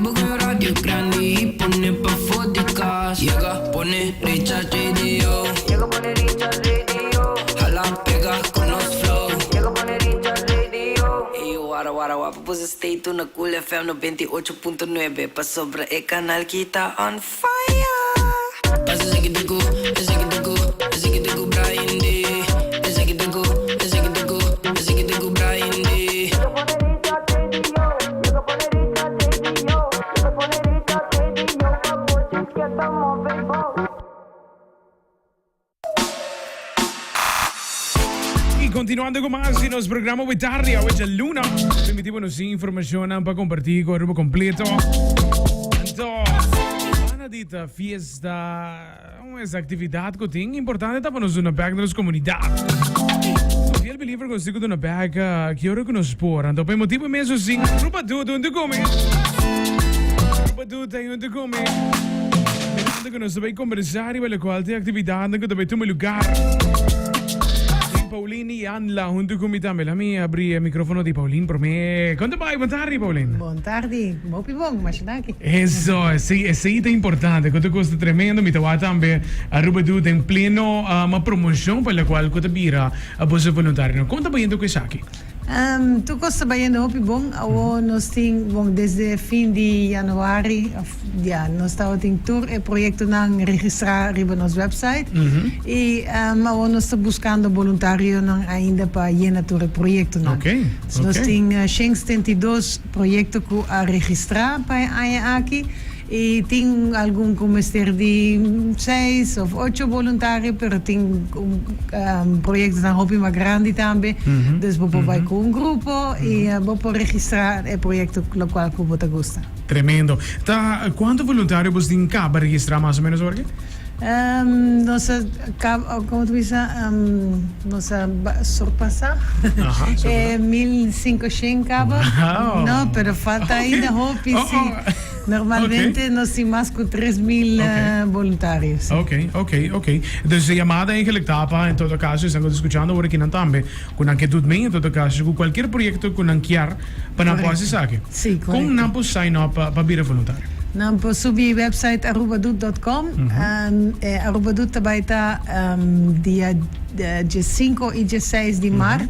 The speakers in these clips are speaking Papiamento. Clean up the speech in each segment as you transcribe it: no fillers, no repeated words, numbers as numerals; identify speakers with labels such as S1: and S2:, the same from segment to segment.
S1: Bo ku radio grandi pone pafó di kas. Yega pone Richard Radio. Yega pone Richard Radio. Hala pega ku nos flow. Yega pone Richard Radio. Ey wara wara wapa boso stay tune na Cool FM 98.9 pasobra e kanal ki ta on fire. Pasa esaki ta ku, esaki ta ku, esaki ta ku Brian D. Esaki ta ku, esaki ta ku, esaki ta ku Brian D.
S2: Y continuando cu mas di nos programa Awe Tardi, Awe Djaluna. Permiti bo nos tin informacionnan pa comparti cu Aruba completo. Anto, banda di ta fiesta, un es actividad cu tin importante ta pa nos duna bek na nos comunidad. Fiel believer cu nos tin cu duna bek ki ora cu nos por. Anto, pa e motibo mes nos tin Aruba Doet hunto cu mi. Aruba Doet ta hunto cu mi. Mirando cu nos ta bay conversa riba locual ta e actividadnan cu ta bay tuma lugar. Tin Pauline y Anla hunto cu mi tambe. Laat mi abri e microfono di Pauline prome. Con ta bay? Bon tardi, Pauline.
S3: Bon tardi. Hopi bon, masha danki.
S2: Eso, esey, esey ta importante. Cu ta cosa tremendo. Mi ta wak tambe Aruba Doet den pleno promocion pa locual cu ta bira boso voluntarionan. Con ta bayendo cu esaki?
S3: Tur kos ta bayendo hopi bon. Awor nos tin, bon, desde fin di januari of ya, nos tabatin tur e proyectonan registra riba nos website. Y awor nos ta buscando boluntarionan ainda pa yena tur e proyectonan. Nos tin 172 proyecto cu a registra pa e aña aki. Y tin algun cu mester di seis of ocho boluntario, pero tin proyectonan hopi mas grandi tambe. Dus bo por bay cu un grupo y bo por registra e proyecto locual cu bo ta gusta.
S2: Tremendo. Ta cuanto voluntario bos tin caba registra mas o menos awor aki?
S3: Nos a caba, como ta bisa, nos a surpasa e 1500 caba.
S2: Wow!
S3: No, pero falta ainda hopi, si. Normalmente nos tin mas cu 3000 voluntarios.
S2: Ok, ok, ok. Dus e yamada eigenlijk ta pa en todo caso esnan cu ta scuchando awor aki nan tambe cu nan ke doet mee en todo caso cu cualkier proyecto cu nan kier pa nan por haci esaki.
S3: Si,
S2: Con
S3: correcto.
S2: nan por sign up pa bira voluntario?
S3: Nan por subi website arubadoet dot com. E Arubadoet ta bay ta dia diescinco y diesseis di maart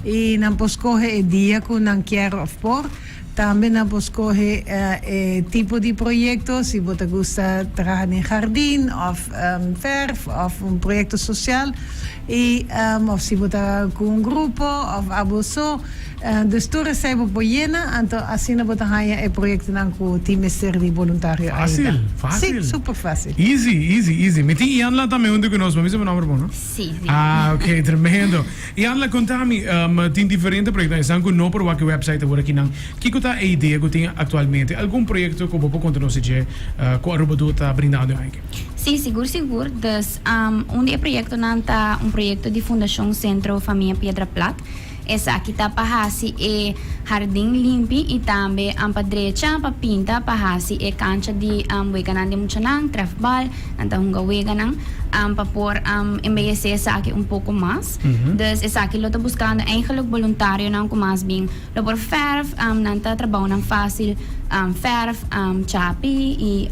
S3: y nan por scoge e dia cu nan kier of por. Tambe nan por scoge e tipo di proyecto, si bo ta gusta traha den jardin of verf of un proyecto social y of si bo ta cu un grupo of abo so. Dus tur esey bo por yena, anto asina bo ta haya e proyectonan cu tin mester di boluntario ainda.
S2: Facil, facil.
S3: Si, super facil.
S2: Easy, easy, easy. Mi tin Ianla tambe hunto cu nos, bo misa bo nomber bon, no?
S4: Si, si.
S2: Ah, ok, tremendo. Ianla, konta mi, tin diferente proyektonan, esnan ku no por wak e website awor akinan. Kiko ta e idea ku tin aktualmente? Algun proyekto ku bo por konta nos di dje ku Aruba Doet ta brindando e aña?
S4: Sí, sigur sigur. Dus, un di e proyektonan ta un proyekto di Fundashon Sentro Famia Piedra Plat. Esaki ta pa hasi e hardin limpi i tambe pa drecha, pa pinta, pa hasi e kancha di weganan di muchanan, trèfbal, nan ta hunga weganan, pa por embeyesé esaki un poko mas. Dus esaki lo ta buscando eigenlijk boluntarionan cu mas bien lo por verf, nan ta trabounan facil, verf, chapi y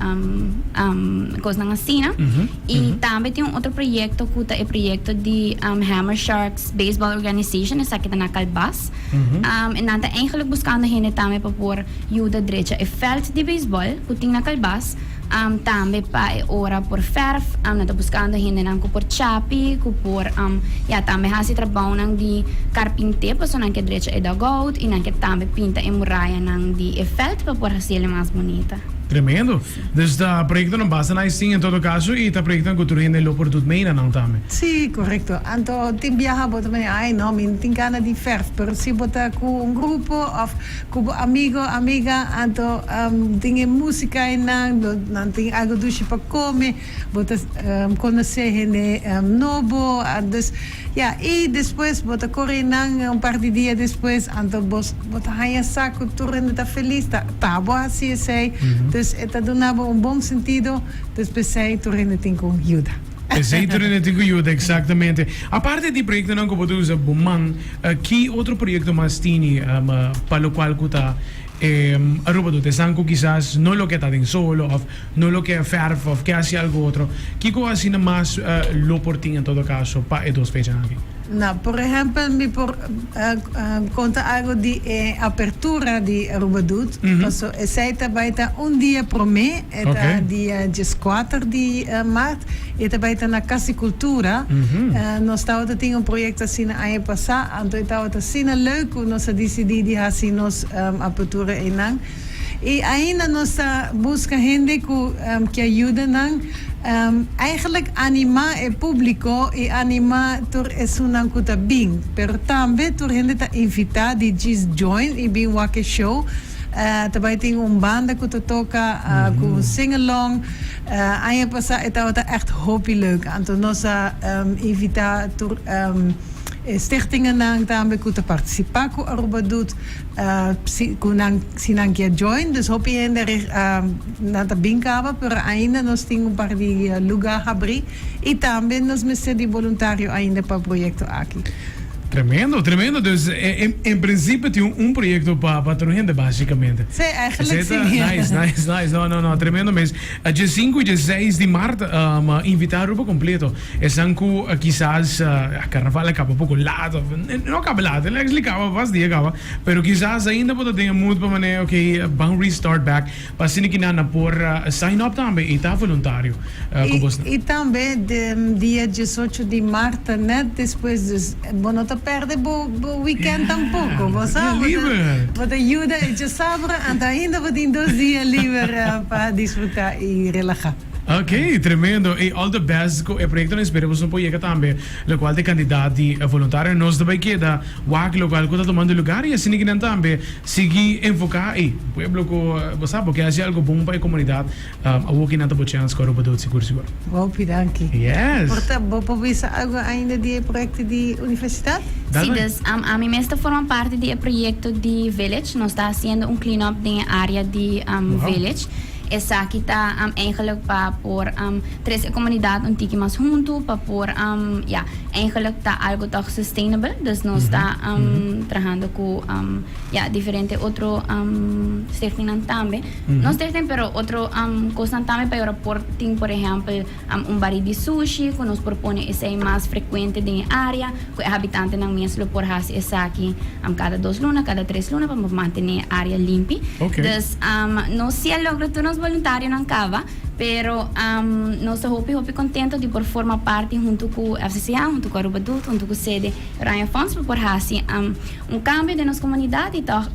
S4: cosnan asina. Y tambe tin un otro proyecto cu ta e proyecto di Hammer Sharks Baseball Organization, esaki ta na Calbas. En nan ta eigenlijk buscando hende tambe pa por yuda drecha e veld di baseball cu tin na Calbas. Tambe pa e ora por fèrf, nan ta buskando hendenan ku por chapi, ku por ya tambe hasi trabounan di karpinté pasobra nan ke drecha e dugout i nan ke tambe pinta e murayanan di e vèlt pa por hasiel mas bunita.
S2: Tremendo. Dus ta proyectonan basta nice tin en todo caso y ta proyectonan cu tur hende lo por doet mee na nan tambe.
S3: Sí, correcto. Anto tin biaha bo ta mira, ay no, mi no tin gana di fèrf, pero si bo ta cu un grupo of Ku bo amigo, amiga, anto tin e músika einan, nan tin algu dushi pa kome, bo ta konosé hende nobo, dus ya, i despues bo ta kore einan un par di dia despues, anto bo bo ta haña sa ku tur hende ta felis, ta ta bo hasi esei, dus e ta duna bo un bon sentido, dus p'esei tur hende tin ku yuda.
S2: P'esei tur hende tin ku yuda, eksaktamente. Aparte di proyektonan ku bo ta usa bo man, Ki otro proyecto mas tini pa locual cu ta Aruba Doet. Esnan ku kisas no lo ke ta den solo òf no lo ke fèrf òf ke hasi algu otro. Kiko asina mas lo por tin en todo kaso pa e dos fechanan aki?
S3: No, por ehèmpel mi por konta algu di e apertura di Aruba Doet, paso esei ta bai ta un dia promé, e ta dia dieskuater di mart, e ta bai ta na Kas di Kultura. Nos tabata tin un proyekto asina aña pasá, anto e tabata asina leuk ku nos a disidí di hasi nos apertura einan. I ainda nos ta buska hende ku ke yuda nan eigenlijk animá e públiko i animá tur esunnan ku ta bin. Pero tambe tur hende ta invitá di djis join i bin wak e show. Ta bai tin un banda ku ta toka ku un sing-along. Aña pasá e tabata ègt hopi leuk. Anto nos a invitá tur e stichtingennan tambe ku ta partisipá ku Aruba Doet. Si ku nan si nan kier join dus hopi hende nan ta bin kaba pero ainda nos tin un par di luga habri y tambe nos mester di boluntario ainda pa proyecto aki.
S2: Tremendo, tremendo. Dus en principio tin un proyecto pa pa tur hende basicamente.
S3: Sí, eigenlijk sí.
S2: Nice, nice, nice. No, no, no, tremendo mes. Dje sinku y dje seis di mart invita Aruba completo. Esnan ku kisas karnaval a kaba poko laat of no a kaba laat, el actually kaba pas dia kaba, pero kisas ainda bo ta den e mood pa manera ok ban restart back pa asina ki nan a por sign up tambe y ta voluntario ku bosnan.
S3: Y tambe dia diesocho di mart ta net despues dus bo no ta perde bo weekend tampoco bo sa bo ta yuda e djasabra anto ainda bo tin dos dia liber pa disfruta y relaha.
S2: Ok, tremendo. Ey, all the best cu e proyectonan. Espero boso por yega tambe locual ta e cantidad di voluntario. Nos ta bay keda wak locual cu ta tomando lugar y asina ki nan tambe sigui enfoca ey pueblo cu bo sa bo ke haci algo bon pa e comunidad. Awor ki nan ta bo chance cu Aruba doet sigur sigur.
S3: Hopi danki.
S2: Yes.
S3: Por ta bo por bisa algo ainda di e proyecto di universidad?
S4: Si, dus ami mes ta forma parti di e proyecto di Village. Nos ta haciendo un clean up den e area di Village. Esaki ta eigenlijk pa por trece e comunidad un tiki mas hunto, pa por, ya, eigenlijk ta algo toch sustainable. Dus nos ta trahando cu, ya, diferente otro stichtingnan tambe. No stichting, pero otro cosnan tambe pa e ora por tin, por ehempel, un bari di sushi cu nos por pone esey mas frecuente den e area, cu e habitantenan mes lo por haci esaki cada dos luna, cada tres luna pa mantene e area limpi. Dus nos si a logra tur nos boluntarionan caba, pero nos ta hopi hopi contento di por forma parti hunto cu FCCA, hunto cu Aruba Doet, hunto cu Sede Oranje Fonds pa por haci un cambio den nos comunidad y toch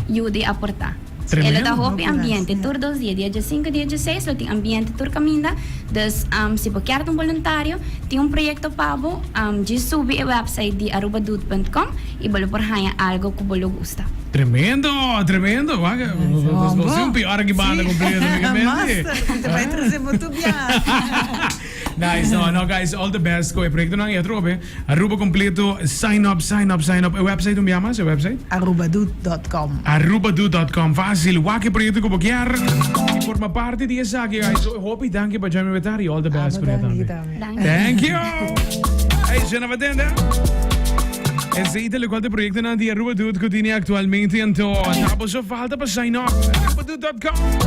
S4: yuda y aporta. E lo ta hopi ambiente tur dos dia, dia diesinco y dia dieseis lo tin ambiente tur caminda. Dus si bo kier ta un boluntario, tin un proyecto pa bo, djis subi e website di arubadoet punt com y bo lo por haña algo cu bo lo gusta.
S2: Tremendo, tremendo. Wak, bo si un PR aki banda completo, obviamente.
S3: Master, mi ta bai trece bo tur biaha.
S2: Nice, no, no guys, all the best cu e proyectonan y atrobe. Aruba completo, sign up, sign up, sign up. E website un bia mas, e website?
S3: Arubadoet.com.
S2: Arubadoet.com, facil. Wak e proyecto cu bo kier y forma parti di esaki, guys. So, hopi danki pa join me with y all the best cu
S3: tambe.
S4: Danki.
S2: Thank you. Hey, Jenna Batende. Esey ta locual ta proyectonan di Aruba Doet cu tini actualmente. Anto, ta bo so falta pa sign up. Arubadoet.com.